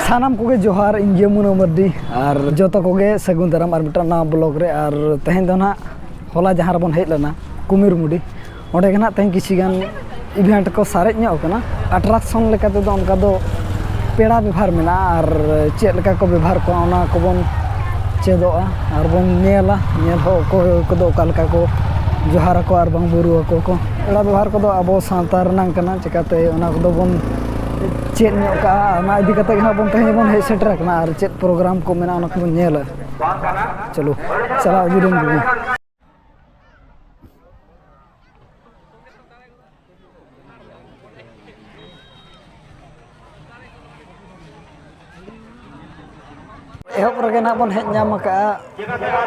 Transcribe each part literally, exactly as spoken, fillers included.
ᱥᱟᱱᱟᱢ ᱠᱚᱜᱮ ᱡᱚᱦᱟᱨ, ᱤᱧ ᱜᱮ ᱢᱩᱱᱟ ᱢᱟᱨᱰᱤ᱾ ᱟᱨ ᱡᱚᱛᱚ ᱠᱚᱜᱮ ᱥᱟᱹᱜᱩᱱ ᱫᱟᱨᱟᱢ ᱟᱨ ᱢᱤᱫᱴᱟᱝ ᱱᱟᱣᱟ ᱵᱞᱚᱜ ᱨᱮ᱾ ᱟᱨ ᱛᱮᱦᱮᱧ ᱫᱚ ᱱᱟᱦᱟᱜ ᱦᱚᱞᱟ ᱡᱟᱦᱟᱸ ᱨᱮᱵᱚᱱ ᱦᱮᱡ ᱞᱮᱱᱟ ᱠᱩᱢᱤᱨᱢᱩᱰᱤ, ᱚᱸᱰᱮ ᱜᱮ ᱱᱟᱦᱟᱜ ᱛᱮᱦᱮᱧ ᱠᱤᱪᱷᱤ ᱜᱟᱱ ᱤᱵᱷᱮᱱᱴ ᱠᱚ ᱥᱟᱨᱮᱡ ᱧᱚᱜ ᱠᱟᱱᱟ᱾ ᱟᱴᱨᱟᱠᱥᱚᱱ ᱞᱮᱠᱟ ᱛᱮᱫᱚ ᱚᱱᱠᱟ ᱫᱚ ᱯᱮᱲᱟ ᱵᱮᱵᱷᱟᱨ ᱢᱮᱱᱟᱜᱼᱟ, ᱟᱨ ᱪᱮᱫ ᱞᱮᱠᱟ ᱠᱚ ᱵᱮᱵᱷᱟᱨ ᱠᱚᱣᱟ ᱚᱱᱟ ᱠᱚᱵᱚᱱ ᱪᱮᱫᱚᱜᱼᱟ ᱟᱨ ᱵᱚᱱ ᱧᱮᱞᱟ᱾ ᱧᱮᱞ ᱦᱚᱸ ᱚᱠᱚᱭ ᱠᱚᱫᱚ ᱚᱠᱟ ᱞᱮᱠᱟ ᱠᱚ ᱡᱚᱦᱟᱨ ᱟᱠᱚ ᱟᱨ ᱵᱟᱝ ᱵᱩᱨᱩ ᱟᱠᱚ ᱠᱚ᱾ ᱯᱮᱲᱟ ᱵᱮᱵᱷᱟᱨ ᱠᱚᱫᱚ ᱟᱵᱚ ᱥᱟᱶᱛᱟ ᱨᱮᱱᱟᱝ ᱠᱟᱱᱟ, ᱪᱤᱠᱟᱹᱛᱮ ᱚᱱᱟ ᱠᱚᱫᱚ ᱵᱚᱱ ᱪᱮᱫ ᱧᱚᱜ ᱠᱟᱜᱼᱟ, ᱚᱱᱟ ᱤᱫᱤ ᱠᱟᱛᱮ ᱜᱮ ᱱᱟᱦᱟᱜ ᱵᱚᱱ ᱛᱮᱦᱮᱧ ᱵᱚᱱ ᱦᱮᱡ ᱥᱮᱴᱮᱨ ᱟᱠᱟᱱᱟ᱾ ᱟᱨ ᱪᱮᱫ ᱯᱨᱳᱜᱨᱟᱢ ᱠᱚ ᱢᱮᱱᱟᱜᱼᱟ ᱚᱱᱟ ᱠᱚᱵᱚᱱ ᱧᱮᱞᱟ᱾ ᱪᱚᱞᱚ, ᱪᱟᱞᱟᱣ ᱤᱫᱤ ᱞᱮᱱ ᱜᱮᱵᱚᱱ᱾ ᱮᱦᱚᱵ ᱨᱮᱜᱮ ᱱᱟᱦᱟᱜ ᱵᱚᱱ ᱦᱮᱡ ᱧᱟᱢ ᱟᱠᱟᱫᱼᱟ,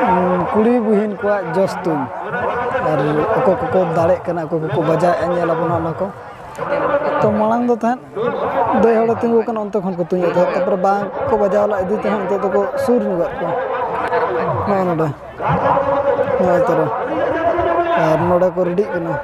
ᱩᱸ, ᱠᱩᱲᱤ ᱵᱩᱦᱤᱱ ᱠᱚᱣᱟᱜ ᱡᱚᱥ ᱛᱩᱧ᱾ ᱟᱨ ᱚᱠᱚᱭ ᱠᱚᱠᱚ ᱫᱟᱲᱮᱜ ᱠᱟᱱᱟ, ᱚᱠᱚᱭ ᱠᱚᱠᱚ ᱵᱟᱡᱟᱣᱮᱫᱼᱟ, ᱧᱮᱞ ᱟᱵᱚᱱ ᱚᱱᱟ ᱠᱚ᱾ ᱛᱚ, ᱢᱟᱲᱟᱝ ᱫᱚ ᱛᱟᱦᱮᱸᱫ ᱫᱟᱹᱭ ᱦᱚᱲᱮ ᱛᱤᱸᱜᱩ ᱟᱠᱟᱱᱟ, ᱚᱱᱛᱮ ᱠᱷᱚᱱ ᱠᱚ ᱛᱩᱧᱮᱫ ᱛᱟᱦᱮᱸᱫ, ᱛᱟᱨᱯᱚᱨᱮ ᱵᱟᱝ ᱠᱚ ᱵᱟᱡᱟᱣ ᱞᱮᱫ ᱤᱫᱤ ᱛᱮ ᱦᱟᱸᱜ ᱱᱤᱛᱚᱜ ᱫᱚᱠᱚ ᱥᱩᱨ ᱧᱚᱜᱚᱜ ᱠᱚᱣᱟ᱾ ᱱᱚᱜᱼᱚ ᱱᱚᱰᱮ᱾ ᱱᱚᱜᱼᱚᱭ ᱛᱚᱨᱟ᱾ ᱟᱨ ᱱᱚᱰᱮ ᱠᱚ ᱨᱮᱰᱤᱜ ᱠᱟᱱᱟ᱾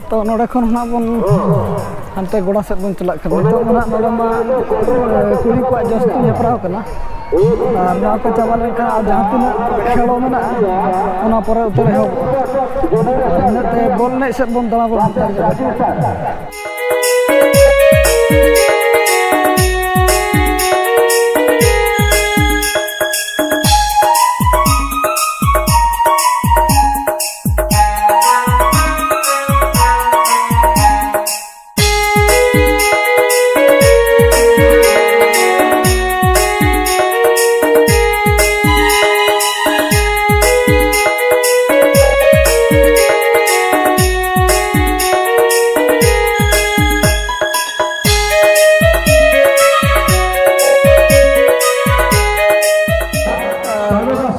ᱛᱚ, ᱱᱚᱰᱮ ᱠᱷᱚᱱ ᱱᱟᱜ ᱵᱚᱱ ᱦᱟᱱᱛᱮ ᱜᱚᱰᱟ ᱥᱮᱫ ᱵᱚᱱ ᱪᱟᱞᱟᱜ ᱠᱟᱱᱟ᱾ ᱱᱤᱛᱚᱜ ᱫᱚ ᱱᱟᱜ ᱱᱚᱰᱮ ᱢᱟ, ᱮ, ᱠᱩᱲᱤ ᱠᱚᱣᱟᱜ ᱡᱟᱹᱥᱛᱤ ᱦᱮᱯᱨᱟᱣ ᱠᱟᱱᱟ᱾ ᱟᱨ ᱱᱚᱣᱟ ᱠᱚ ᱪᱟᱵᱟ ᱞᱮᱱᱠᱷᱟᱱ ᱟᱨ ᱡᱟᱦᱟᱸ ᱛᱤᱱᱟᱹᱜ ᱠᱷᱮᱞᱳ ᱢᱮᱱᱟᱜᱼᱟ, ᱚᱱᱟ ᱯᱚᱨᱮ ᱩᱛᱟᱹᱨ ᱮᱦᱚᱵᱚᱜᱼᱟ᱾ ᱟᱨ ᱤᱱᱟᱹᱜ ᱛᱮ ᱵᱚᱞ ᱮᱱᱮᱡ ᱥᱮᱫ ᱵᱚᱱ ᱫᱟᱬᱟ ᱵᱚᱱ ᱦᱟᱱᱛᱮ ᱨᱮᱜᱮ᱾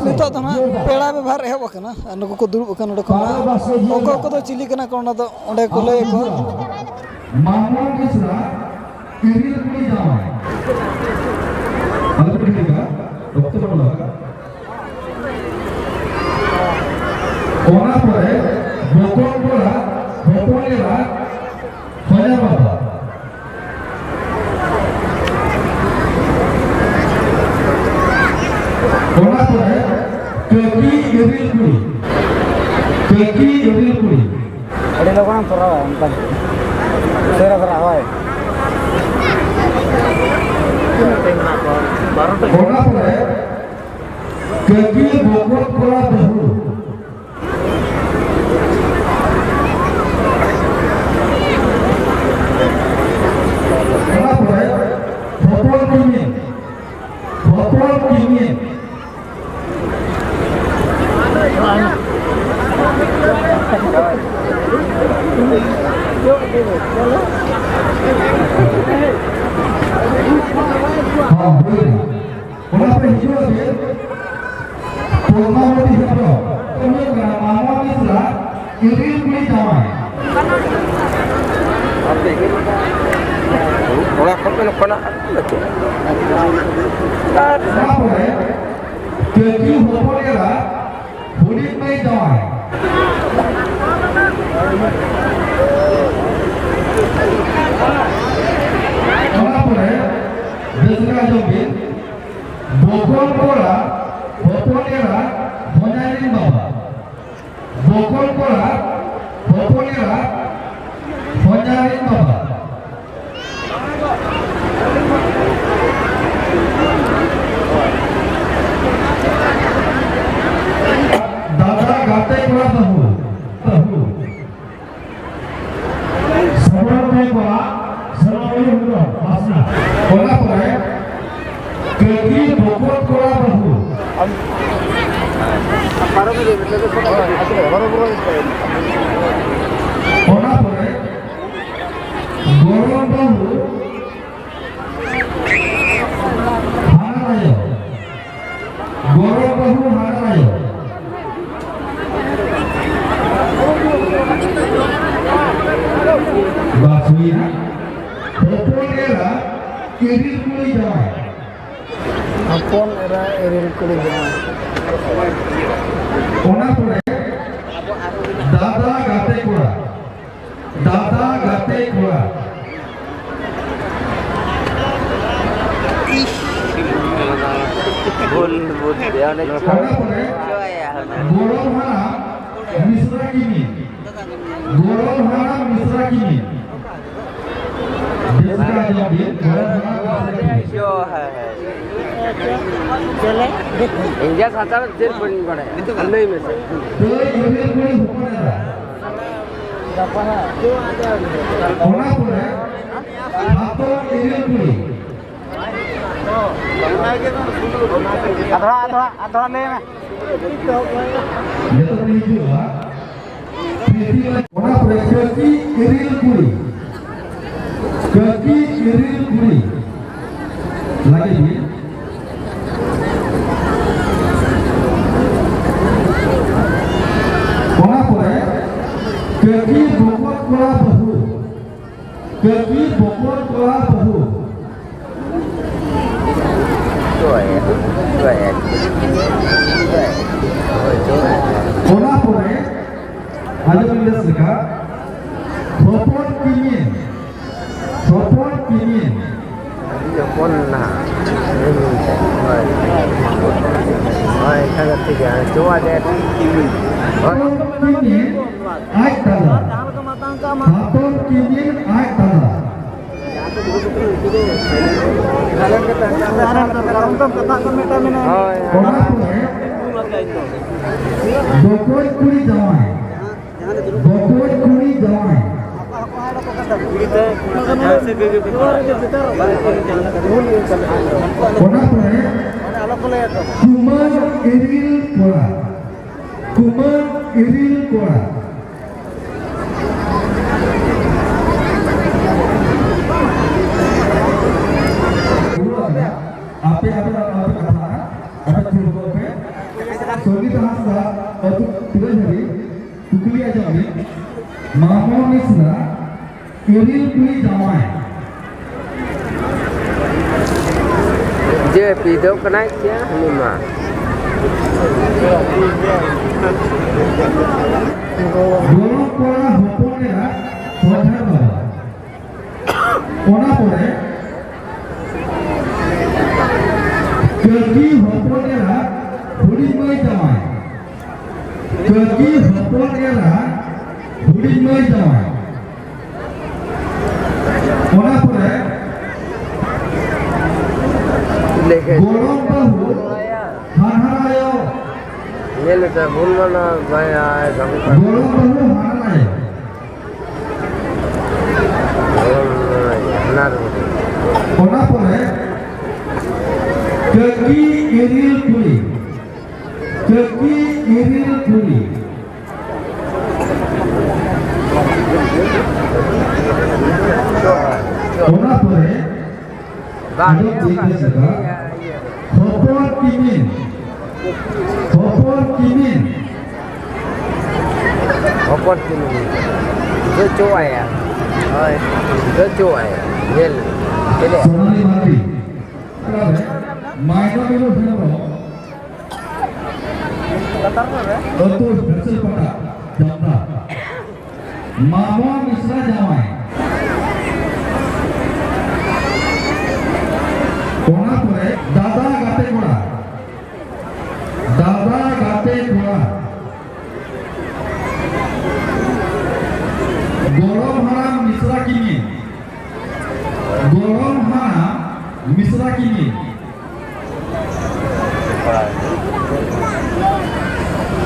ᱱᱤᱛᱚᱜ ᱫᱚ ᱱᱟᱦᱟᱜ ᱯᱮᱲᱟ ᱵᱮᱵᱷᱟᱨ ᱮᱦᱚᱵ ᱟᱠᱟᱱᱟ᱾ ᱟᱨ ᱱᱩᱠᱩ ᱠᱚ ᱫᱩᱲᱩᱵ ᱟᱠᱟᱱ ᱱᱚᱰᱮ ᱠᱷᱚᱱ ᱱᱟᱦᱟᱜ ᱚᱠᱚᱭ ᱠᱚᱫᱚ ᱪᱤᱞᱤ ᱠᱟᱱᱟ ᱠᱚ, ᱚᱱᱟ ᱫᱚ ᱚᱸᱰᱮ ᱠᱚ ᱞᱟᱹᱭ ᱟᱠᱚᱣᱟ᱾ ᱢᱟᱢᱚ ᱵᱮᱥᱨᱟ ᱤᱨᱤᱞ ᱠᱩᱲᱤ ᱡᱟᱶᱟᱭ᱾ ᱟᱞᱚ ᱯᱮ ᱦᱤᱲᱤᱧᱟ, ᱚᱠᱛᱚ ᱵᱟᱹᱱᱩᱜᱼᱟ᱾ ᱚᱱᱟ ᱯᱚᱨᱮ ᱵᱚᱠᱚᱞ ᱠᱚᱲᱟ, ᱦᱚᱯᱚᱱ ᱮᱨᱟ, ᱦᱚᱧᱦᱟᱨ ᱵᱟᱵᱟ᱾ ᱚᱱᱟ ᱯᱚᱨᱮ ᱠᱟᱹᱠᱤ ᱤᱨᱤᱞ ᱠᱩᱲᱤ, ᱠᱟᱹᱠᱤ ᱤᱨᱤᱞ ᱠᱩᱲᱤ᱾ ᱟᱹᱰᱤ ᱞᱚᱜᱚᱱ ᱮᱢ ᱛᱚᱨᱟᱣᱟ, ᱚᱱᱠᱟ ᱩᱥᱟᱹᱨᱟ ᱫᱷᱟᱨᱟ, ᱦᱳᱭ᱾ ᱚᱱᱟ ᱯᱚᱨᱮ ᱠᱟᱹᱠᱤ ᱵᱚᱠᱚᱛ ᱠᱚᱲᱟ ᱵᱟᱹᱦᱩ᱾ ᱚᱱᱟ ᱯᱚᱨᱮ ᱦᱚᱯᱚᱱ ᱠᱤᱢᱤᱱ, ᱦᱚᱯᱚᱱ ᱠᱤᱢᱤᱱ᱾ ᱦᱚᱸ, ᱦᱩᱭ ᱮᱱᱟ᱾ ᱚᱱᱟ ᱯᱚᱨᱮ ᱦᱤᱡᱩᱜ ᱟᱵᱤᱱ ᱯᱚᱫᱢᱟᱵᱚᱛᱤ ᱦᱮᱢᱵᱨᱚᱢ, ᱩᱱᱤ ᱦᱩᱭᱩᱜ ᱠᱟᱱᱟ ᱢᱟᱢᱚ ᱢᱤᱥᱨᱟ, ᱤᱨᱤᱞ ᱠᱩᱲᱤ ᱡᱟᱶᱟᱭ᱾ ᱚᱲᱟᱜ ᱠᱷᱚᱱ ᱵᱮᱱ ᱠᱷᱚᱱᱟᱜ ᱟᱨ ᱚᱱᱟ ᱯᱚᱨᱮ ᱠᱟᱹᱠᱤ ᱦᱚᱯᱚᱱ ᱮᱨᱟ, ᱦᱩᱰᱤᱧ ᱢᱟᱹᱭ ᱡᱟᱶᱟᱭ᱾ ᱚᱱᱟ ᱯᱚᱨᱮ ᱵᱮᱥ ᱞᱮᱠᱟ ᱟᱸᱡᱚᱢ ᱵᱤᱱ, ᱵᱚᱠᱚᱞ ᱠᱚᱲᱟ, ᱦᱚᱯᱚᱱ ᱮᱨᱟ, ᱵᱷᱚᱧᱟᱨᱤᱱ ᱵᱟᱵᱟ᱾ ᱵᱚᱠᱚᱞ ᱠᱚᱲᱟ, ᱦᱚᱧᱦᱟᱨᱤᱧ ᱵᱟᱵᱟ᱾ ᱫᱟᱫᱟ ᱜᱟᱛᱮ ᱠᱚᱲᱟ ᱵᱟᱹᱦᱩ, ᱵᱟᱹᱦᱩ᱾ ᱥᱚᱵᱚᱨ ᱛᱮ ᱠᱚᱲᱟ, ᱥᱚᱱᱟᱢᱚᱱᱤ ᱦᱮᱢᱵᱨᱚᱢ, ᱵᱟᱥᱱᱟ᱾ ᱚᱱᱟ ᱯᱚᱨᱮ ᱠᱟᱹᱠᱤ ᱵᱚᱠᱚᱛ ᱠᱚᱲᱟ ᱵᱟᱹᱦᱩ᱾ ᱚᱱᱟ ᱯᱚᱨᱮ ᱜᱚᱲᱚᱢ ᱵᱟᱹᱦᱩ ᱦᱟᱱᱟᱨᱟᱭᱚ᱾ ᱜᱚᱲᱚᱢ ᱵᱟᱹᱦᱩ ᱦᱟᱱᱟᱨᱟᱭᱚ᱾ ᱵᱟᱥ ᱦᱩᱭᱱᱟ᱾ ᱦᱚᱯᱚᱱ ᱮᱨᱟ ᱤᱨᱤᱞ ᱠᱩᱲᱤ ᱡᱟᱶᱟᱭ᱾ ᱦᱚᱯᱚᱱ ᱮᱨᱟ ᱤᱨᱤᱞ ᱠᱩᱲᱤ ᱡᱟᱶᱟᱭ᱾ ᱚᱱᱟ ᱯᱚᱨᱮ ᱫᱟᱫᱟ ᱜᱟᱛᱮ ᱠᱚᱲᱟ, ᱫᱟᱫᱟ ᱜᱟᱛᱮ ᱠᱚᱲᱟ᱾ ᱵᱷᱩᱞ, ᱵᱷᱩᱞ, ᱚᱸᱰᱮ ᱚᱱᱟ ᱯᱚᱨᱮ ᱜᱚᱲᱚᱢ ᱦᱟᱲᱟᱢ ᱢᱤᱥᱨᱟ ᱠᱤᱢᱤᱱ, ᱜᱚᱲᱚᱢ ᱦᱟᱲᱟᱢ ᱢᱤᱥᱨᱟ ᱠᱤᱢᱤᱱ᱾ ᱵᱮᱥ ᱞᱮᱠᱟ ᱟᱸᱡᱚᱢ ᱵᱤᱱ, ᱜᱚᱲᱚᱢ ᱦᱟᱲᱟᱢ ᱢᱤᱥᱨᱟ ᱠᱤᱢᱤᱱ᱾ ᱤᱧ ᱡᱟ ᱥᱟᱱᱛᱟᱲ ᱪᱮᱫ ᱵᱟᱹᱧ ᱵᱟᱲᱟᱭᱟ᱾ ᱞᱟᱹᱭ ᱢᱮᱥᱮ᱾ ᱫᱟᱹᱭ ᱤᱨᱤᱞ ᱠᱩᱲᱤ ᱦᱚᱯᱚᱱ ᱮᱨᱟ᱾ ᱚᱱᱟ ᱯᱚᱨᱮ ᱦᱟᱛᱚᱢ ᱤᱨᱤᱞ ᱠᱩᱲᱤ᱾ ᱟᱫᱷᱟ, ᱟᱫᱷᱟ, ᱟᱫᱷᱟ ᱞᱟᱹᱭ ᱢᱮ᱾ ᱡᱚᱛᱚ ᱠᱚ ᱦᱤᱡᱩᱜᱼᱟ᱾ ᱚᱱᱟ ᱯᱚᱨᱮ ᱠᱟᱹᱠᱤ ᱤᱨᱤᱞ ᱠᱩᱲᱤ, ᱠᱟᱹᱠᱤ ᱤᱨᱤᱞ ᱠᱩᱲᱤ ᱞᱟᱹᱜᱤᱫ ᱜᱮ᱾ ᱚᱱᱟ ᱯᱚᱨᱮ ᱠᱟᱹᱠᱤ ᱵᱚᱠᱚᱛ ᱠᱚᱲᱟ ᱵᱟᱹᱦᱩ, ᱠᱟᱹᱠᱤ ᱵᱚᱠᱚᱛ ᱠᱚᱲᱟ ᱵᱟᱹᱦᱩ᱾ ᱚᱱᱟ ᱯᱚᱨᱮ ᱟᱸᱡᱚᱢ ᱵᱮᱥ ᱞᱮᱠᱟ, ᱦᱚᱯᱚᱱ ᱠᱤᱢᱤᱱ, ᱦᱚᱯᱚᱱ ᱠᱤᱢᱤᱱ᱾ ᱦᱚᱯᱚᱱ ᱱᱟᱦᱟᱜ᱾ ᱦᱳᱭ᱾ ᱦᱳᱭ, ᱮᱱᱠᱷᱟᱱ ᱫᱚ ᱴᱷᱤᱠ ᱜᱮᱭᱟ᱾ ᱪᱚᱣᱟ ᱫᱮ᱾ ᱦᱳᱭ᱾ ᱦᱚᱯᱚᱱ ᱠᱤᱢᱤᱱ᱾ ᱟᱡ ᱫᱟᱫᱟ᱾ ᱦᱟᱛᱚᱢ ᱠᱤᱢᱤᱱ ᱟᱡ ᱫᱟᱫᱟ᱾ ᱦᱳᱭ᱾ ᱚᱱᱟ ᱯᱚᱨᱮ ᱵᱚᱠᱚᱭ ᱠᱩᱲᱤ ᱡᱟᱶᱟᱭ, ᱵᱚᱠᱚᱭ ᱠᱩᱲᱤ ᱡᱟᱶᱟᱭ᱾ ᱚᱱᱟ ᱯᱚᱨᱮ ᱠᱩᱢᱟᱹᱝ ᱤᱨᱤᱞ ᱠᱚᱲᱟ, ᱠᱩᱢᱟᱹᱝ ᱤᱨᱤᱞ ᱠᱚᱲᱟ᱾ ᱟᱯᱮ, ᱟᱯᱮ, ᱟᱯᱮ ᱠᱟᱛᱷᱟ, ᱟᱯᱮ ᱛᱷᱤᱨ ᱠᱚᱜ ᱯᱮ᱾ ᱥᱚᱝᱜᱤᱛᱟ ᱦᱟᱸᱥᱫᱟ, ᱟᱹᱛᱩ ᱛᱤᱱᱟᱹᱜ ᱫᱷᱟᱹᱵᱤᱡ? ᱠᱩᱠᱞᱤ ᱟᱸᱡᱚᱢ ᱢᱮ᱾ ᱢᱟᱢᱚ ᱢᱤᱥᱨᱟ, ᱤᱨᱤᱞ ᱠᱩᱲᱤ ᱡᱟᱶᱟᱭ᱾ ᱡᱮ ᱯᱤᱫᱚᱜ ᱠᱟᱱᱟᱭ ᱪᱮ ᱩᱱᱤ ᱢᱟ᱾ ᱜᱚᱲᱚᱢ ᱠᱚᱲᱟ ᱦᱚᱯᱚᱱ ᱮᱨᱟ ᱦᱚᱲᱫᱷᱟᱨ ᱵᱟᱵᱟ᱾ ᱚᱱᱟ ᱯᱚᱨᱮ ᱠᱟᱹᱠᱤ ᱦᱚᱯᱚᱱ ᱮᱨᱟ ᱦᱩᱰᱤᱧ ᱢᱟᱹᱭ ᱡᱟᱶᱟᱭ᱾ ᱠᱟᱹᱠᱤ ᱦᱚᱯᱚᱱ ᱮᱨᱟ ᱦᱩᱰᱤᱧ ᱢᱟᱹᱭ ᱡᱟᱶᱟᱭ᱾ ᱚᱱᱟ ᱯᱚᱨᱮ ᱞᱮᱠᱷᱮ ᱜᱚᱲᱚᱢ ᱵᱟᱹᱦᱩ ᱦᱟᱱᱦᱟᱨ ᱟᱭᱳ᱾ ᱧᱮᱞ ᱢᱮᱥᱮ, ᱵᱷᱩᱞ ᱢᱟᱱᱟ ᱵᱟᱭ ᱟᱭ ᱠᱟᱹᱢᱤ ᱠᱟᱱ᱾ ᱜᱚᱲᱚᱢ ᱵᱟᱹᱦᱩ ᱦᱟᱱᱦᱟᱨ ᱟᱭᱳ᱾ ᱜᱚᱲᱚᱢ ᱢᱟᱱᱟ ᱦᱟᱱᱦᱟᱨ᱾ ᱚᱱᱟ ᱯᱚᱨᱮ ᱠᱟᱹᱠᱤ ᱤᱨᱤᱞ ᱠᱩᱲᱤ᱾ ᱠᱟᱹᱠᱤ ᱤᱨᱤᱞ ᱠᱩᱲᱤ᱾ ᱚᱱᱟ ᱯᱚᱨᱮ ᱵᱟᱝ, ᱟᱫᱚ ᱤᱭᱟᱹ ᱴᱷᱤᱠ ᱵᱟᱝ, ᱟᱪᱷᱮ ᱵᱟ᱾ ᱤᱭᱟᱹ, ᱤᱭᱟᱹ᱾ ᱦᱚᱯᱚᱱ ᱠᱤᱢᱤᱱ᱾ ᱦᱚᱯᱚᱱ ᱠᱤᱢᱤᱱ᱾ ᱦᱚᱯᱚᱱ ᱠᱤᱢᱤᱱ᱾ ᱡᱚ ᱪᱚᱣᱟᱭᱟ᱾ ᱦᱳᱭ᱾ ᱡᱚ ᱪᱚᱣᱟᱭᱟ᱾ ᱧᱮᱞ᱾ ᱪᱮᱞᱮ? ᱥᱳᱱᱟᱞᱤ ᱢᱟᱨᱰᱤ᱾ ᱢᱟᱭᱱᱟ ᱢᱤᱨᱩ ᱦᱮᱢᱵᱨᱚᱢ᱾ ᱟᱹᱛᱩ ᱦᱮᱸᱥᱮᱞ ᱯᱟᱴᱟ, ᱡᱟᱢᱛᱟ᱾ ᱢᱟᱢᱚ ᱢᱤᱥᱨᱟ ᱡᱟᱶᱟᱭ᱾ ᱚᱱᱟ ᱯᱚᱨᱮ ᱫᱟᱫᱟ ᱜᱟᱛᱮ ᱠᱚᱲᱟ, ᱫᱟᱫᱟ ᱜᱟᱛᱮ ᱠᱚᱲᱟ᱾ ᱜᱚᱲᱚᱢ ᱦᱟᱲᱟᱢ ᱢᱤᱥᱨᱟ ᱠᱤᱢᱤᱱ᱾ ᱜᱚᱲᱚᱢ ᱦᱟᱲᱟᱢ ᱢᱤᱥᱨᱟ ᱠᱤᱢᱤᱱ᱾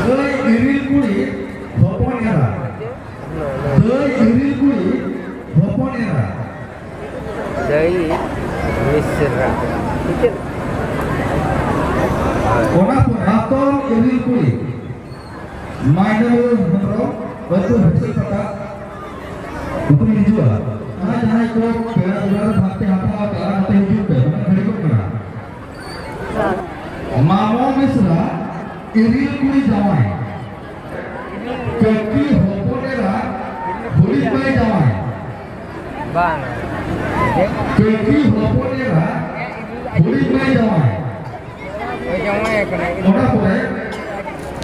ᱫᱟᱹᱭ ᱤᱨᱤᱞ ᱠᱩᱲᱤ ᱦᱚᱯᱚᱱ ᱮᱨᱟ᱾ ᱫᱟᱹᱭ ᱤᱨᱤᱞ ᱠᱩᱲᱤ ᱦᱚᱯᱚᱱ ᱮᱨᱟ᱾ ᱫᱟᱹᱭ ᱢᱤᱥᱨᱟ᱾ ᱚᱱᱟ ᱯᱚᱨ ᱦᱟᱛᱚᱢ ᱤᱨᱤᱞ ᱠᱩᱲᱤ᱾ ᱢᱟᱭᱱᱟ ᱦᱮᱢᱵᱨᱚᱢ, ᱟᱹᱛᱩ ᱦᱩᱥᱤ ᱯᱟᱛᱟ, ᱩᱛᱩ ᱦᱤᱡᱩᱜᱼᱟ᱾ ᱟᱨ ᱡᱟᱦᱟᱸᱭ ᱠᱚ ᱯᱮᱲᱟ ᱫᱩᱞᱟᱹᱲ ᱵᱷᱟᱜᱽ ᱯᱮ ᱦᱟᱛᱟᱣ ᱟᱠᱟᱫᱼᱟ, ᱱᱚᱛᱮ ᱦᱤᱡᱩᱜ ᱯᱮ, ᱱᱚᱛᱮ ᱜᱷᱟᱹᱲᱤ ᱠᱚ ᱠᱟᱱᱟ᱾ ᱢᱟᱢᱚ ᱢᱤᱥᱨᱟ, ᱤᱨᱤᱞ ᱠᱩᱲᱤ ᱡᱟᱶᱟᱭ᱾ ᱠᱟᱹᱠᱤ ᱦᱚᱯᱚᱱ ᱮᱨᱟ, ᱦᱩᱰᱤᱧ ᱢᱟᱹᱭ ᱡᱟᱶᱟᱭ᱾ ᱵᱟᱝ᱾ ᱠᱟᱹᱠᱤ ᱦᱚᱯᱚᱱ ᱮᱨᱟ, ᱦᱩᱰᱤᱧ ᱢᱟᱹᱭ ᱡᱟᱶᱟᱭ᱾ ᱚᱱᱟ ᱯᱚᱨᱮ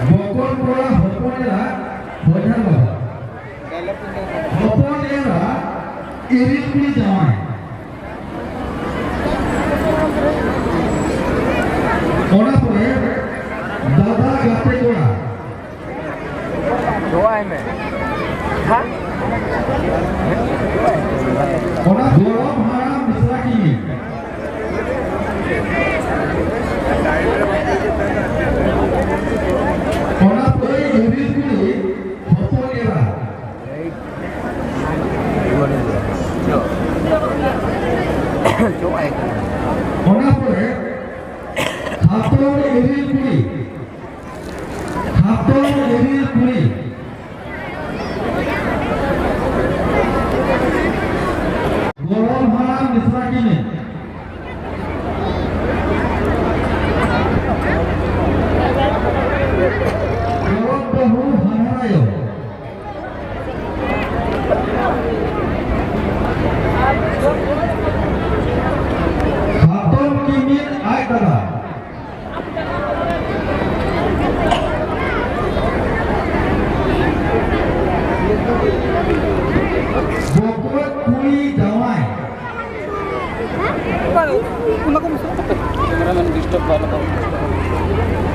ᱵᱚᱠᱚᱛ ᱠᱚᱲᱟ ᱦᱚᱯᱚᱱ ᱮᱨᱟ ᱦᱚᱧᱦᱟᱨ ᱵᱟᱵᱟ᱾ ᱦᱚᱯᱚᱱ ᱮᱨᱟ ᱤᱨᱤᱞ ᱠᱩᱲᱤ ᱡᱟᱶᱟᱭ᱾ ᱚᱱᱟ ᱯᱚᱨᱮ ᱫᱟᱫᱟ ᱜᱟᱛᱮ ᱠᱚᱲᱟ᱾ ᱫᱚᱦᱚᱭ ᱢᱮ᱾ ᱦᱟ? ᱚᱱᱟ ᱜᱚᱲᱚᱢ ᱦᱟᱲᱟᱢ ᱢᱤᱥᱨᱟ ᱠᱤᱱᱤ᱾ ᱚᱱᱟ ᱯᱟᱹᱭ ᱜᱷᱩᱨᱤ ᱠᱩᱲᱤ ᱦᱚᱯᱚᱱ ᱮᱨᱟ᱾ ᱚᱱᱟ ᱯᱚᱨᱮ ᱦᱟᱛᱚᱢ ᱤᱨᱤᱞ ᱠᱩᱲᱤ᱾ ᱦᱟᱛᱚᱢ ᱤᱨᱤᱞ ᱠᱩᱲᱤ᱾ ᱜᱚᱲᱚᱢ ᱦᱟᱲᱟᱢ ᱢᱤᱥᱨᱟ ᱠᱤᱱᱤ᱾ ᱜᱚᱲᱚᱢ ᱵᱟᱹᱦᱩ ᱦᱟᱱᱦᱟᱨ ᱟᱭᱳ᱾ ᱦᱟᱛᱚᱢ ᱠᱤᱢᱤᱱ ᱟᱡ ᱫᱟᱫᱟ᱾ ᱵᱚᱠᱚᱛ ᱠᱩᱲᱤ ᱡᱟᱶᱟᱭ᱾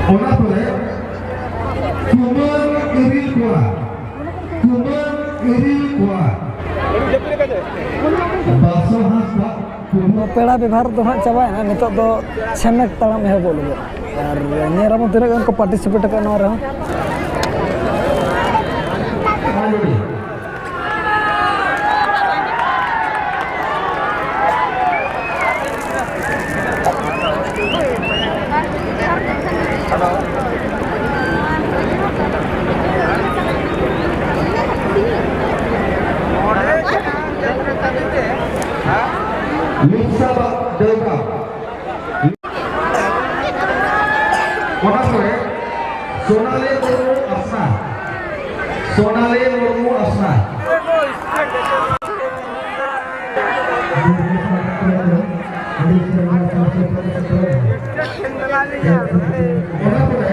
ᱚᱱᱟ ᱯᱚᱨᱮ ᱠᱩᱢᱟᱹᱝ ᱤᱨᱤᱞ ᱠᱚᱲᱟ, ᱠᱩᱢᱟᱹᱝ ᱤᱨᱤᱞ ᱠᱚᱣᱟ᱾ ᱵᱟᱥᱚ ᱦᱟᱸᱥᱫᱟ ᱠᱩᱢᱩ᱾ ᱯᱮᱲᱟ ᱵᱮᱵᱷᱟᱨ ᱫᱚ ᱦᱟᱸᱜ ᱪᱟᱵᱟᱭᱮᱱᱟ, ᱱᱤᱛᱚᱜ ᱫᱚ ᱪᱷᱮᱢᱮᱠ ᱛᱟᱲᱟᱢ ᱮᱦᱚᱵᱚᱜ ᱞᱟᱹᱜᱤᱫ᱾ ᱟᱨ ᱧᱮᱞ ᱟᱵᱚᱱ ᱛᱤᱱᱟᱹᱜ ᱜᱟᱱ ᱠᱚ participate ᱟᱠᱟᱫ ᱱᱚᱣᱟ ᱨᱮᱦᱚᱸ᱾ ᱞᱤᱯᱥᱟ ᱫᱮᱣᱜᱟ᱾ ᱚᱱᱟ ᱯᱚᱨᱮ ᱥᱳᱱᱟᱞᱤ ᱢᱩᱨᱢᱩ ᱟᱥᱱᱟ, ᱥᱳᱱᱟᱞᱤ ᱢᱩᱨᱢᱩ ᱟᱥᱱᱟ᱾ ᱚᱱᱟ ᱯᱚᱨᱮ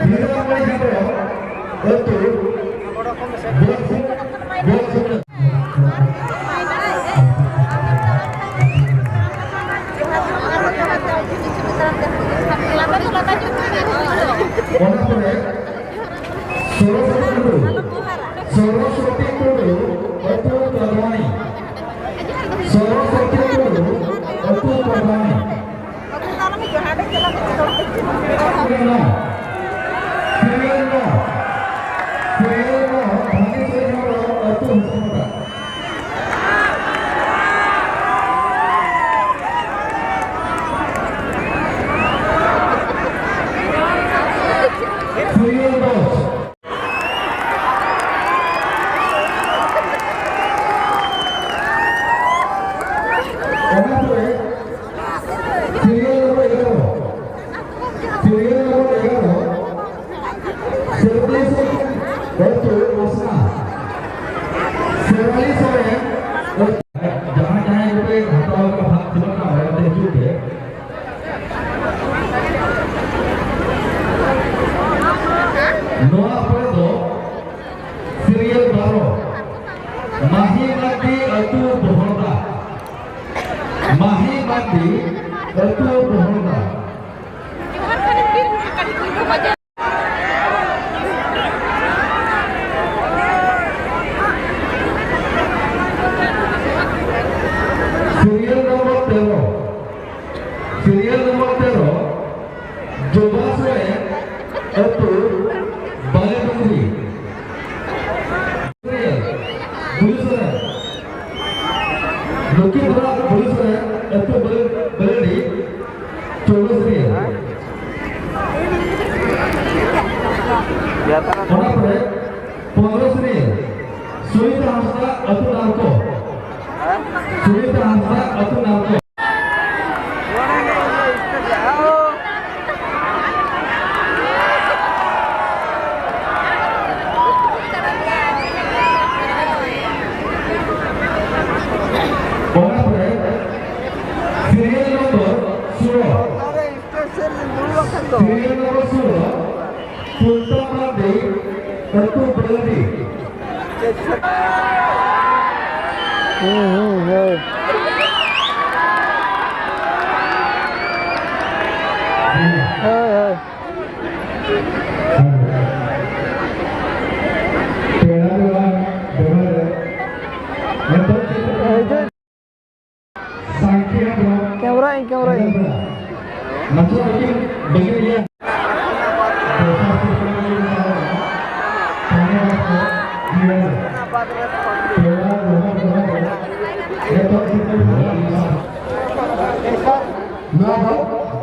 ᱦᱤᱨᱟᱢᱚᱬᱤ ᱦᱮᱢᱵᱨᱚᱢ, ᱟᱹᱛᱩ ᱵᱚᱞᱥᱩ-, ᱵᱚᱞᱥᱩ-, ᱚᱱᱟ ᱯᱚᱨᱮ ᱥᱚᱨᱚᱥᱚᱛᱤ ᱴᱩᱰᱩ, ᱥᱚᱨᱚᱥᱚᱛᱤ ᱴᱩᱰᱩ, ᱟᱹᱛᱩ ᱯᱟᱫᱽᱣᱟᱱᱤ᱾ ᱥᱚᱨᱚᱥᱚᱛᱤ ᱴᱩᱰᱩ, ᱟᱹᱛᱩ ᱯᱟᱫᱽᱣᱟᱱᱤ᱾ ᱥᱤᱨᱤᱭᱟᱞ ᱱᱚ, ᱥᱤᱨᱤᱭᱟᱞ ᱱᱚ, ᱫᱷᱟᱱᱮᱥᱣᱚᱨ ᱦᱮᱢᱵᱨᱚᱢ, ᱟᱹᱛᱩ ᱦᱟᱥᱟᱯᱟᱛᱟ᱾ ᱥᱤᱨᱤᱭᱟᱞ ᱫᱚᱥ᱾ ᱚᱱᱟ ᱯᱚᱨᱮ ᱥᱤᱨᱤᱭᱟᱞ ᱱᱚᱢᱵᱚᱨ ᱮᱜᱟᱨᱚ, ᱥᱤᱨᱤᱭᱟᱞ ᱱᱚᱢᱵᱚᱨ ᱮᱜᱟᱨᱚ, ᱥᱮᱨᱣᱟᱞᱤ ᱥᱚᱨᱮᱱ, ᱟᱹᱛᱩ ᱨᱚᱥᱱᱟ᱾ ᱥᱮᱨᱣᱟᱞᱤ ᱥᱚᱨᱮᱱ, ᱟᱹᱛᱩ ᱡᱟᱦᱟᱸᱭ ᱡᱟᱦᱟᱸᱭ ᱠᱚᱯᱮ ᱦᱟᱛᱟᱣ ᱟᱠᱟᱫ ᱵᱷᱟᱜᱽ ᱠᱷᱮᱞᱳᱰ ᱨᱮᱱᱟᱜ ᱢᱟᱭᱟᱢ ᱛᱮ ᱦᱤᱡᱩᱜ ᱯᱮ᱾ ᱱᱚᱣᱟ ᱯᱚᱨᱮ ᱫᱚ ᱥᱤᱨᱤᱭᱟᱞ ᱵᱟᱨᱚ, ᱢᱟᱹᱦᱤ ᱢᱟᱹᱨᱰᱤ ᱟᱹᱛᱩ ᱵᱚᱦᱚᱲᱫᱟ᱾ ᱢᱟᱹᱦᱤ ᱢᱟᱹᱨᱰᱤ ᱟᱹᱛᱩ ᱵᱚᱦᱚᱲᱫᱟ᱾ ᱞᱚᱠᱷᱤᱢᱯᱩᱨ ᱯᱩᱞᱤᱥ ᱨᱮ ᱟᱹᱛᱩ ᱵᱟᱹᱞᱟᱹᱰᱤ ᱪᱚᱞᱞᱤᱥ ᱨᱤᱱ᱾ ᱚᱱᱟ ᱯᱚᱨᱮ ᱯᱚᱱᱨᱚ ᱨᱤᱱ ᱥᱩᱱᱤᱛᱟ ᱦᱟᱸᱥᱫᱟ ᱟᱹᱛᱩ ᱱᱟᱨᱠᱚ᱾ ᱥᱩᱱᱤᱛᱟ ᱦᱟᱸᱥᱫᱟ ᱟᱹᱛᱩ ᱱᱟᱨᱠᱚ᱾ ᱚᱱᱟ ᱯᱚᱨᱮ serial number ᱥᱳᱞᱳ᱾ Serial number ᱥᱳᱞᱳ, ᱥᱩᱞᱛᱟᱱ ᱢᱟᱨᱰᱤ, ᱟᱹᱛᱩ ᱵᱟᱹᱞᱟᱹᱰᱤ᱾ ᱦᱩᱸ, ᱦᱩᱸ, ᱦᱳᱭ᱾ ᱦᱳᱭ, ᱦᱳᱭ᱾ ᱯᱮᱲᱟ ᱱᱚᱣᱟ ᱫᱚᱢᱮ ᱨᱮ᱾ ᱱᱤᱛᱚᱜ ᱪᱮᱫ ᱞᱮᱠᱟ? ᱦᱳᱭ, ᱦᱳᱭ᱾ ᱥᱟᱸᱠᱷᱤ ᱦᱮᱢᱵᱨᱚᱢ᱾ ᱠᱮᱢᱨᱟ ᱤᱧ, ᱠᱮᱢᱨᱟ ᱤᱧ᱾ ᱢᱟᱪᱮᱫ ᱵᱟᱹᱜᱤ, ᱵᱟᱹᱜᱤ ᱜᱮᱭᱟ᱾ ᱱᱚᱣᱟ ᱫᱚ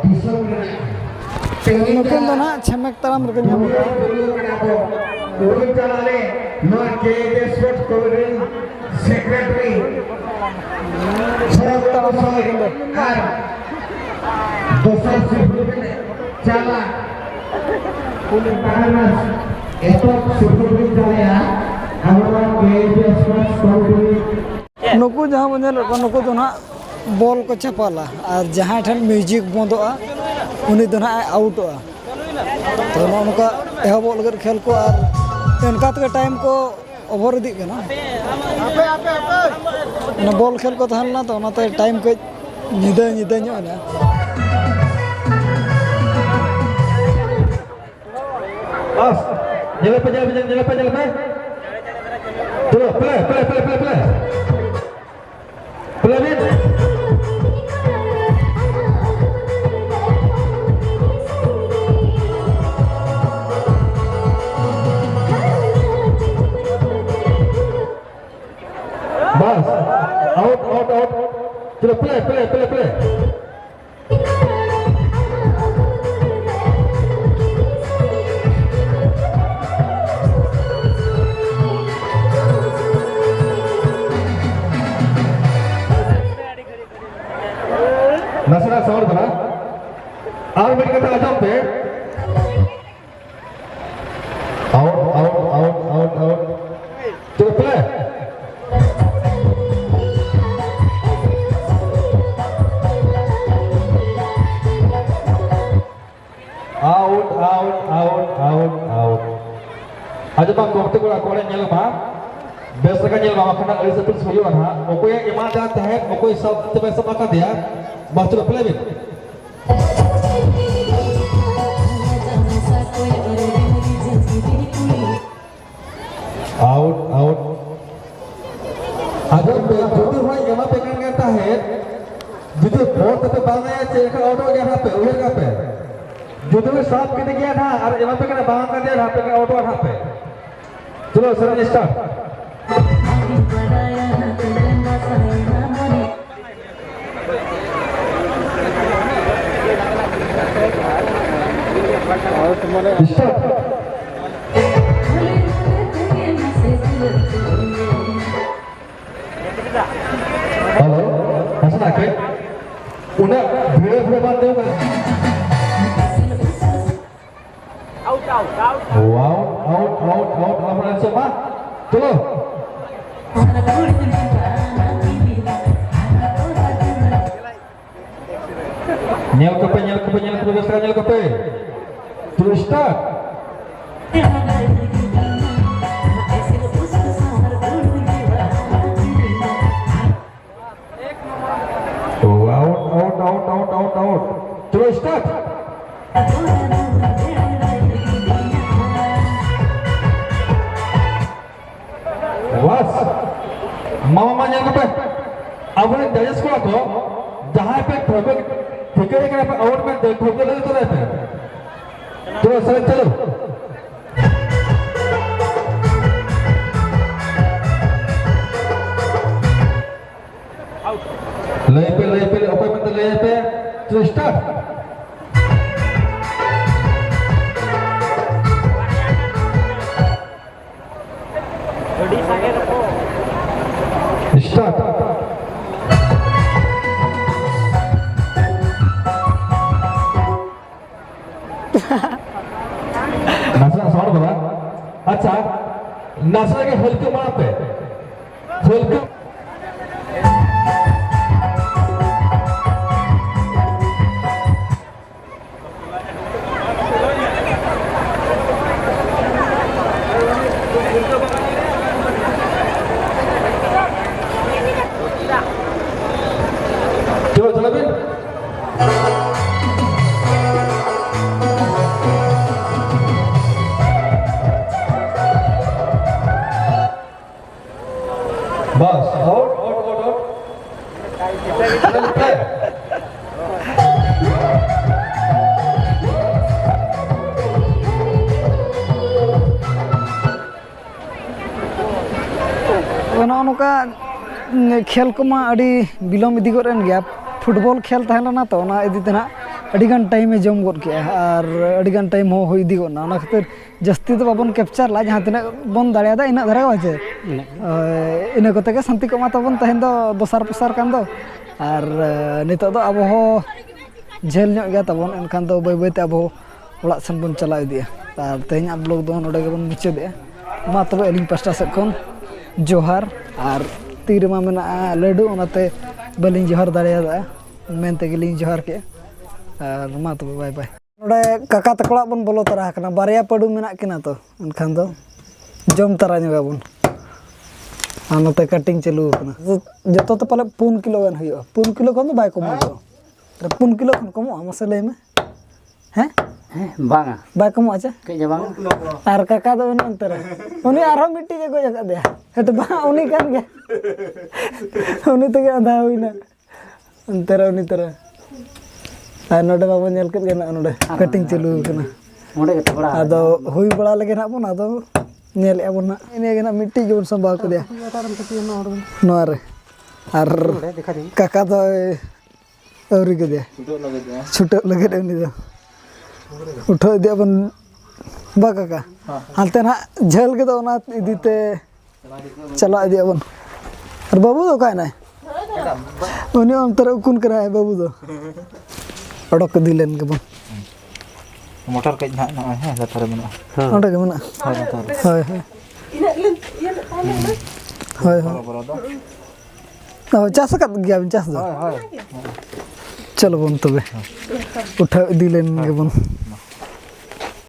ᱫᱤᱥᱚᱢ ᱨᱮᱱᱟᱜ ᱛᱮᱦᱮᱧ ᱱᱩᱠᱤᱱ ᱫᱚ ᱱᱟᱦᱟᱜ ᱪᱷᱮᱢᱮᱠ ᱛᱟᱲᱟᱢ ᱨᱮᱠᱚ ᱧᱟᱢᱚᱜᱼᱟ᱾ ᱱᱚᱣᱟ ᱠᱮ ᱮ ᱯᱤ ᱥᱯᱳᱨᱴᱥ ᱠᱚᱢᱤᱴᱤ ᱨᱮᱱ ᱥᱮᱠᱨᱮᱴᱟᱨᱤ ᱥᱚᱨᱚᱛ ᱛᱟᱲᱟᱢ ᱥᱚᱨᱮᱱ ᱟᱨ ᱫᱚᱥᱟᱨ ᱥᱤᱨᱯᱷᱟᱹ ᱪᱟᱞᱟᱜ ᱩᱱᱤ ᱛᱟᱦᱮᱱᱟ᱾ ᱮᱛᱚᱦᱚᱵ ᱥᱤᱨᱯᱷᱟᱹ ᱵᱤᱱ ᱪᱟᱞᱟᱜᱼᱟ᱾ ᱟᱵᱚ ᱱᱚᱣᱟ ᱠᱮ ᱮ ᱯᱤ ᱥᱯᱳᱨᱴᱥ ᱠᱚᱢᱤᱴᱤ ᱨᱤᱱᱤᱡ ᱱᱩᱠᱩ ᱡᱟᱦᱟᱸ ᱵᱚᱱ ᱧᱮᱞᱮᱫ ᱠᱚᱣᱟ, ᱱᱩᱠᱩ ᱫᱚ ᱱᱟᱦᱟᱜ ᱵᱚᱞ ᱠᱚ ᱪᱟᱯᱟᱞᱟ ᱟᱨ ᱡᱟᱦᱟᱸᱭ ᱴᱷᱮᱱ ᱢᱤᱣᱡᱤᱠ ᱵᱚᱱᱫᱚᱜᱼᱟ, ᱩᱱᱤ ᱫᱚ ᱱᱟᱦᱟᱜ ᱮ ᱟᱣᱩᱴᱚᱜᱼᱟ᱾ ᱛᱚ, ᱱᱚᱜᱼᱚ ᱱᱚᱝᱠᱟ ᱮᱦᱚᱵᱚᱜ ᱞᱟᱹᱜᱤᱫ ᱠᱷᱮᱞ ᱠᱚ, ᱟᱨ ᱚᱱᱠᱟ ᱛᱮᱜᱮ ᱴᱟᱭᱤᱢ ᱠᱚ ᱳᱵᱷᱟᱨ ᱤᱫᱤᱜ ᱠᱟᱱᱟ᱾ ᱚᱱᱟ ᱵᱚᱞ ᱠᱷᱮᱞ ᱠᱚ ᱛᱟᱦᱮᱸ ᱞᱮᱱᱟ, ᱛᱚ ᱚᱱᱟᱛᱮ ᱴᱟᱭᱤᱢ ᱠᱟᱹᱡ ᱧᱤᱫᱟᱹ, ᱧᱤᱫᱟᱹ ᱧᱚᱜ ᱮᱱᱟ᱾ ᱵᱟᱥ, ᱧᱮᱞ ᱯᱮ, ᱧᱮᱞ ᱯᱮ, ᱧᱮᱞ ᱯᱮ, ᱧᱮᱞ ᱯᱮ᱾ ᱪᱚᱞᱚ, ᱯᱞᱮ, ᱯᱞᱮ, ᱯᱞᱮ, ᱯᱞᱮ, ᱯᱞᱮ᱾ ᱯᱞᱮ ᱵᱤᱱ᱾ ᱵᱟᱥ᱾ Out, out, out. चलो, play, play, play, play. ᱱᱟᱥᱮᱱᱟᱜ sound ᱫᱚ ᱦᱟᱸᱜ᱾ ᱟᱨ ᱢᱤᱫ ᱠᱟᱛᱷᱟ ᱟᱸᱡᱚᱢ ᱯᱮ᱾ Out, out, out, out, out. ᱪᱚᱞᱚ, play. Out, out, out, out, out. ᱟᱸᱡᱚᱢ ᱢᱟ, ᱠᱚᱢᱤᱴᱤ ᱠᱚᱲᱟ ᱠᱚ ᱧᱮᱞ ᱢᱟ, ᱵᱮᱥ ᱞᱮᱠᱟ ᱧᱮᱞ ᱢᱟ, ᱵᱟᱠᱷᱟᱱ ᱟᱹᱲᱤᱥ ᱟᱹᱯᱤᱥ ᱦᱩᱭᱩᱜᱼᱟ ᱱᱟᱦᱟᱜ᱾ ᱚᱠᱚᱭᱮ ᱮᱢᱟ ᱫᱟ ᱛᱟᱦᱮᱸᱫ, ᱚᱠᱚᱭ ᱥᱟᱵ ᱛᱮᱯᱮ ᱥᱟᱵ ᱟᱠᱟᱫᱮᱭᱟ? ᱢᱟ ᱪᱚᱞᱚ, play ᱵᱤᱱ᱾ Out, out. ᱟᱫᱚ ᱯᱮ ᱡᱩᱫᱤ ᱦᱚᱸᱭ ᱮᱢᱟ ᱯᱮ ᱠᱟᱱ ᱜᱮ ᱛᱟᱦᱮᱸᱫ, ᱡᱩᱫᱤ ᱵᱚᱞ ᱛᱮᱯᱮ ᱵᱟᱝ ᱮᱭᱟ, ᱪᱮᱫ ᱞᱮᱠᱟ ᱟᱣᱩᱴᱚᱜ ᱜᱮᱭᱟ ᱱᱟᱦᱟᱜ ᱯᱮ, ᱩᱭᱦᱟᱹᱨ ᱠᱟᱜ ᱯᱮ᱾ ᱡᱩᱫᱤ ᱦᱚᱸᱭ ᱥᱟᱵ ᱠᱮᱫᱮ ᱜᱮᱭᱟ ᱱᱟᱦᱟᱜ ᱟᱨ ᱮᱢᱟ ᱯᱮ ᱠᱟᱱᱟ, ᱵᱟᱝ ᱠᱟᱱ ᱜᱮᱭᱟ ᱱᱟᱦᱟᱜ, ᱯᱮ ᱟᱣᱩᱴᱚᱜᱼᱟ ᱱᱟᱦᱟᱜ ᱯᱮ᱾ ᱪᱚᱞᱚ, ᱥᱮᱨᱮᱧ start. Start. Hello, ᱦᱟᱥᱱᱟ ᱠᱟᱹᱡ ᱩᱱᱟᱹᱜ ᱵᱷᱤᱲ ᱵᱷᱤᱲ ᱵᱟᱝ ᱫᱮᱣ ᱠᱟᱱᱟ᱾ Out, out, out. Wow, out, out, out, out, out, ᱪᱮᱫ ᱵᱟᱝ? ᱪᱚᱞᱚ᱾ ᱧᱮᱞ ᱠᱚᱯᱮ, ᱧᱮᱞ ᱠᱚᱯᱮ, ᱧᱮᱞ ᱠᱚᱯᱮ, ᱵᱮᱥ ᱞᱮᱠᱟ ᱧᱮᱞ ᱠᱚᱯᱮ᱾ ᱪᱚᱞᱚ, start. ᱳ, out, out, out, out, out, out. ᱪᱚᱞᱚ, start. ᱵᱟᱥ᱾ ᱢᱟ, ᱢᱟ, ᱢᱟ, ᱧᱮᱞ ᱠᱚᱯᱮ᱾ ᱟᱵᱚᱨᱮᱱ judges ᱠᱚᱲᱟ ᱠᱚ, ᱡᱟᱦᱟᱸᱭ ᱯᱮ ᱴᱷᱟᱹᱣᱠᱟᱹ, ᱴᱷᱤᱠᱟᱹᱭᱮ ᱠᱟᱱᱟ ᱯᱮ, out ᱢᱮᱱᱛᱮ, ᱴᱷᱟᱹᱣᱠᱟᱹ ᱞᱟᱹᱭ ᱩᱛᱟᱹᱨᱟᱭ ᱯᱮ᱾ ᱪᱚᱞᱚ, ᱥᱮᱨᱮᱧ ᱪᱟᱹᱞᱩ᱾ ᱞᱟᱹᱭ ᱯᱮ, ᱞᱟᱹᱭ ᱯᱮ, ᱚᱠᱚᱭ ᱢᱮᱱᱛᱮ ᱞᱟᱹᱭ ᱯᱮ᱾ ᱪᱚ, start᱾ ᱟᱹᱰᱤ ᱥᱟᱸᱜᱮ ᱫᱚᱠᱚ᱾ Start᱾ ᱱᱟᱥᱮᱱᱟᱜ sound ᱫᱚ ᱵᱟᱝ? ᱟᱪᱪᱷᱟ, ᱱᱟᱥᱮᱱᱟᱜ ᱜᱮ ᱦᱟᱹᱞᱠᱟᱹ ᱢᱟᱲᱟᱝ ᱯᱮ᱾ ᱦᱟᱹᱞᱠᱟᱹ᱾ ᱪᱚᱞᱚ, ᱪᱟᱞᱟᱜ ᱵᱤᱱ᱾ ᱵᱟᱥ, out, out, out, out᱾ ᱛᱚ, ᱱᱚᱜᱼᱚ ᱱᱚᱝᱠᱟ, ᱩᱸ, ᱠᱷᱮᱞ ᱠᱚᱢᱟ ᱟᱹᱰᱤ ᱵᱤᱞᱚᱢ ᱤᱫᱤ ᱜᱚᱫ ᱮᱱ ᱜᱮᱭᱟ᱾ ᱯᱷᱩᱴᱵᱚᱞ ᱠᱷᱮᱞ ᱛᱟᱦᱮᱸ ᱞᱮᱱᱟ ᱛᱚ, ᱚᱱᱟ ᱤᱫᱤ ᱛᱮ ᱱᱟᱦᱟᱜ ᱟᱹᱰᱤ ᱜᱟᱱ time ᱮ ᱡᱚᱢ ᱜᱚᱫ ᱠᱮᱜᱼᱟ ᱟᱨ ᱟᱹᱰᱤ ᱜᱟᱱ time ᱦᱚᱸ ᱦᱩᱭ ᱤᱫᱤ ᱜᱚᱫ ᱮᱱᱟ᱾ ᱚᱱᱟ ᱠᱷᱟᱹᱛᱤᱨ ᱡᱟᱹᱥᱛᱤ ᱫᱚ ᱵᱟᱵᱚᱱ capture ᱞᱮᱫᱼᱟ, ᱡᱟᱦᱟᱸ ᱛᱤᱱᱟᱹᱜ ᱵᱚᱱ ᱫᱟᱲᱮᱭᱟᱫᱟ ᱤᱱᱟᱹᱜ ᱫᱷᱟᱨᱟ ᱜᱮ, ᱵᱟᱝ ᱪᱮ? ᱤᱱᱟᱹᱜ᱾ ᱦᱳᱭ, ᱤᱱᱟᱹ ᱠᱚᱛᱮ ᱜᱮ ᱥᱟᱱᱛᱤ ᱠᱚᱜ ᱢᱟ ᱛᱟᱵᱚᱱ ᱛᱮᱦᱮᱧ ᱫᱚ ᱫᱚᱥᱟᱨ ᱯᱚᱥᱟᱨ ᱠᱟᱱ ᱫᱚ᱾ ᱟᱨ, ᱮ, ᱱᱤᱛᱚᱜ ᱫᱚ ᱟᱵᱚ ᱦᱚᱸ ᱡᱷᱟᱹᱞ ᱧᱚᱜ ᱜᱮᱭᱟ ᱛᱟᱵᱚᱱ, ᱮᱱᱠᱷᱟᱱ ᱫᱚ ᱵᱟᱹᱭ ᱵᱟᱹᱭ ᱛᱮ ᱟᱵᱚ ᱚᱲᱟᱜ ᱥᱮᱱ ᱵᱚᱱ ᱪᱟᱞᱟᱣ ᱤᱫᱤᱜᱼᱟ᱾ ᱟᱨ ᱛᱮᱦᱮᱧᱟᱜ vlog ᱫᱚ ᱱᱚᱰᱮ ᱜᱮᱵᱚᱱ ᱢᱩᱪᱟᱹᱫᱮᱜᱼᱟ᱾ ᱢᱟ ᱛᱚᱵᱮ, ᱟᱹᱞᱤᱧ ᱯᱟᱥᱴᱟ ᱥᱮᱫ ᱠᱷᱚᱱ ᱡᱚᱦᱟᱨ᱾ ᱟᱨ ᱛᱤ ᱨᱮᱢᱟ ᱢᱮᱱᱟᱜᱼᱟ ᱞᱟᱹᱰᱩ, ᱚᱱᱟᱛᱮ ᱵᱟᱹᱞᱤᱧ ᱡᱚᱦᱟᱨ ᱫᱟᱲᱮᱭᱟᱫᱟ, ᱢᱮᱱ ᱛᱮᱜᱮᱞᱤᱧ ᱡᱚᱦᱟᱨ ᱠᱮᱜᱼᱟ᱾ ᱟᱨ ᱢᱟ ᱛᱚᱵᱮ, bye bye᱾ ᱱᱚᱰᱮ ᱠᱟᱠᱟ ᱛᱟᱠᱚ ᱚᱲᱟᱜ ᱵᱚᱱ ᱵᱚᱞᱚ ᱛᱚᱨᱟ ᱟᱠᱟᱱᱟ, ᱵᱟᱨᱭᱟ ᱯᱟᱹᱰᱩ ᱢᱮᱱᱟᱜ ᱠᱤᱱᱟ ᱛᱚ, ᱮᱱᱠᱷᱟᱱ ᱫᱚ ᱡᱚᱢ ᱛᱟᱨᱟ ᱧᱚᱜᱟᱵᱚᱱ᱾ ᱟᱨ ᱱᱚᱛᱮ cutting ᱪᱟᱹᱞᱩ ᱟᱠᱟᱱᱟ᱾ ᱡᱚᱛᱚ ᱛᱮ ᱯᱟᱞᱮ ᱯᱩᱱ ᱠᱤᱞᱳ ᱜᱟᱱ ᱦᱩᱭᱩᱜᱼᱟ, ᱯᱩᱱ ᱠᱤᱞᱳ ᱠᱷᱚᱱ ᱫᱚ ᱵᱟᱭ ᱠᱚᱢᱚᱜᱼᱟ ᱛᱚ᱾ ᱟᱨ ᱯᱩᱱ ᱠᱤᱞᱳ ᱠᱷᱚᱱ ᱠᱚᱢᱚᱜᱼᱟ, ᱢᱟᱥᱮ ᱞᱟᱹᱭ ᱢᱮ? ᱦᱮᱸ? ᱦᱮᱸ, ᱵᱟᱝᱟ᱾ ᱵᱟᱭ ᱠᱚᱢᱚᱜᱼᱟ ᱪᱮ? ᱠᱟᱹᱡ ᱦᱚᱸ ᱵᱟᱝᱟ᱾ ᱟᱨ ᱠᱟᱠᱟ ᱫᱚ ᱩᱱᱤ ᱚᱱᱛᱮ ᱨᱮ, ᱩᱱᱤ ᱟᱨᱦᱚᱸ ᱢᱤᱫᱴᱤᱡ ᱮ ᱜᱚᱡ ᱟᱠᱟᱫᱮᱭᱟ᱾ ᱦᱮᱸ ᱛᱚ, ᱵᱟᱝ, ᱩᱱᱤ ᱠᱟᱱ ᱜᱮᱭᱟ᱾ ᱩᱱᱤ ᱛᱮᱜᱮ ᱟᱸᱫᱷᱟ ᱦᱩᱭᱱᱟ᱾ ᱚᱱᱛᱮ ᱨᱮ, ᱩᱱᱤ ᱛᱮ ᱨᱮ᱾ ᱟᱨ ᱱᱚᱰᱮ ᱢᱟᱵᱚᱱ ᱧᱮᱞ ᱠᱮᱫ ᱜᱮ, ᱱᱚᱜᱼᱚ ᱱᱚᱰᱮ ᱟᱨ cutting ᱪᱟᱹᱞᱩ ᱟᱠᱟᱱᱟ᱾ ᱚᱸᱰᱮ ᱜᱮ ᱛᱚ ᱵᱟᱲᱟ ᱟᱫᱚ ᱦᱩᱭ ᱵᱟᱲᱟ ᱞᱮᱜᱮ ᱱᱟᱜ ᱵᱚᱱ, ᱟᱫᱚ ᱧᱮᱞᱮᱫᱼᱟ ᱵᱚᱱ ᱱᱟᱜ᱾ ᱤᱱᱟᱹ ᱜᱮ ᱱᱟᱜ ᱢᱤᱫᱴᱤᱡ ᱜᱮᱵᱚᱱ ᱥᱟᱢᱵᱟᱣ ᱠᱮᱫᱮᱭᱟ᱾ ᱱᱚᱣᱟ ᱨᱮ᱾ ᱟᱨ ᱠᱟᱠᱟ ᱫᱚᱭ ᱟᱹᱣᱨᱤ ᱠᱮᱫᱮᱭᱟ᱾ ᱪᱷᱩᱴᱟᱹᱜ ᱞᱟᱹᱜᱤᱫ ᱩᱱᱤ ᱫᱚ᱾ ᱩᱴᱷᱟᱹᱣ ᱤᱫᱤᱭᱟᱵᱚᱱ ᱵᱟ ᱠᱟᱠᱟ᱾ ᱦᱟᱱᱛᱮ ᱱᱟᱦᱟᱜ ᱡᱷᱟᱹᱞ ᱜᱮᱫᱚ, ᱚᱱᱟ ᱤᱫᱤᱛᱮ ᱪᱟᱞᱟᱣ ᱤᱫᱤᱭᱟᱵᱚᱱ᱾ ᱟᱨ ᱵᱟᱹᱵᱩ ᱫᱚ ᱚᱠᱟᱭᱮᱱᱟᱭ? ᱩᱱᱤ ᱚᱱᱛᱮ ᱨᱮ ᱩᱠᱩᱱ ᱠᱟᱱᱟᱭ ᱵᱟᱹᱵᱩ ᱫᱚ᱾ ᱚᱰᱚᱠ ᱤᱫᱤ ᱞᱮᱱ ᱜᱮᱵᱚᱱ᱾ ᱢᱚᱴᱚᱨ ᱠᱟᱹᱡ ᱱᱟᱦᱟᱜ ᱱᱚᱜᱼᱚᱭ, ᱦᱮᱸ, ᱞᱟᱛᱟᱨ ᱨᱮ ᱢᱮᱱᱟᱜᱼᱟ᱾ ᱦᱮᱸ᱾ ᱚᱸᱰᱮ ᱜᱮ ᱢᱮᱱᱟᱜᱼᱟ᱾ ᱦᱳᱭ, ᱞᱟᱛᱟᱨ ᱨᱮ᱾ ᱦᱳᱭ, ᱦᱳᱭ᱾ ᱦᱳᱭ, ᱦᱳᱭ᱾ ᱵᱚᱨᱚ ᱵᱚᱨᱚ ᱫᱚ᱾ ᱚ, ᱪᱟᱥ ᱟᱠᱟᱫ ᱜᱮᱭᱟᱵᱤᱱ ᱪᱟᱥ ᱫᱚ? ᱦᱳᱭ, ᱦᱳᱭ᱾ ᱪᱚᱞᱚ ᱵᱚᱱ ᱛᱚᱵᱮ᱾ ᱩᱴᱷᱟᱹᱣ ᱤᱫᱤ ᱞᱮᱱ ᱜᱮᱵᱚᱱ᱾